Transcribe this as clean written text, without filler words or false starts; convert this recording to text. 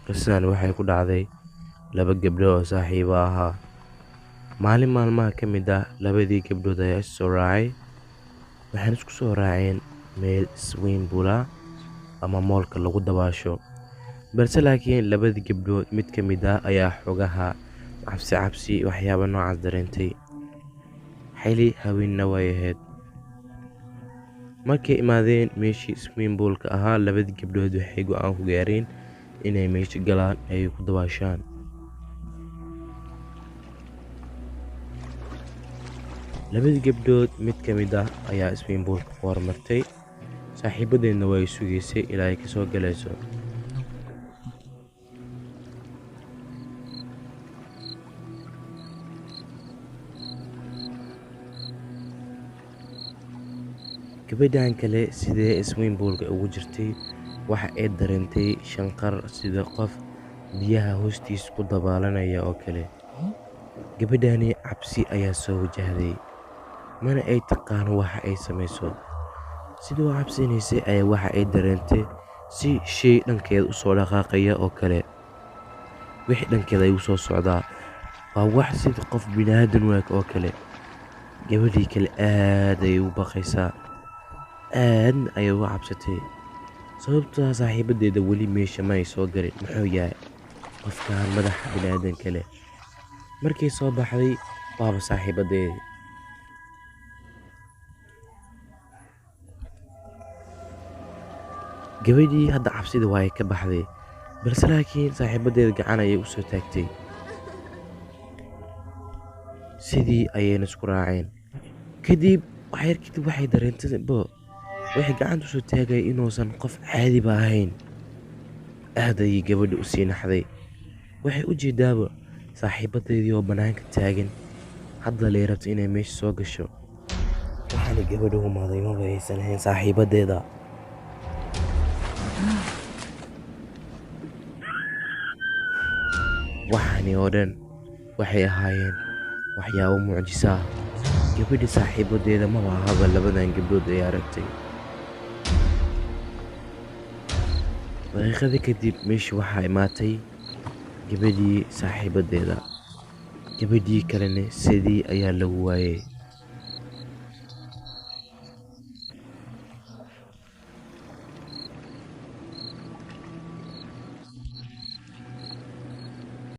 Qisadan waxay ku dhacday laba gabdho oo saaxiibo ahaa. Maalin maalmaha ka mid ah, labadii gabdhood ayaa is soo raacay. Waxayna isku soo raaceen meel swimming pool ah ama moolka lagu dabaasho. Balse laakiin labadii gabdhood mid ka mid ah ayaa xogaha cabsi cabsi waxyaabo noocaas dareentay. Xili haweenna way ahayd. Markay imaadeen meeshii swimming pool-ka ahaa, labadii gabdhood waxay go'aan ku gaareen inay meesha galaan ay ku dabaashaan. Labadii gabdhood mid ka mid ah ayaa swimming pool-ka ku hormartay, saaxiibadeedna way sugaysay ilaa ay kasoo galayso. Gabadhan kale sidee swimming pool-ka ugu jirtay, waxa ay dareentay shanqar sida qof biyaha hoostiisa ku dabaalanaya oo kale. Gabadhani cabsi ayaa soo wajahday, mana ay taqaan waxa ay samayso. Sidii u cabsanaysay ayaa waxa ay dareentay si shay dhankeeda u soo dhaqaaqaya oo kale. Wixii dhankeeda ayuu soo socdaa waa wax sida qof bini'aadan u eg oo kale. Gabadhii kale aad ayay u baqaysaa, aadna ayay uga cabsatay, sababtoo ah saaxiibadeeda weli meesha ma ay soo galin. Muxuu yahay qofkan madaxa bini'aadanka leh? Markay soo baxday waaba saaxiibadeedii. Gabadhii hadda cabsida waa ay ka baxday, balse laakiin saaxiibadeeda gacan ayay u soo taagtay. Sidii ayayna isku raaceen. Kadib waxyar kadib waxay dareentay bo waxay gacanta u soo taagay inuusan qof caadiba ahayn. Aad ayay gabadha u sii naxday. Waxay u jeedaaba saaxiibadeedii oo bannaanka taagan, hadda lay rabtay inay meesha soo gasho. Waxaana gabadha u imaaday maba aysan ahayn saaxiibadeeda. Waxani oo dhan waxay ahaayeen waxyaabo mucjiso ah. Gabadha saaxiibadeeda maba ahaba labadan gabdhood ay aragtay. Daqiiqada kadib meesha waxaa imaatay gabadhii saaxiibadeeda. Gabadhii kalena sidii ayaa lagu waayay.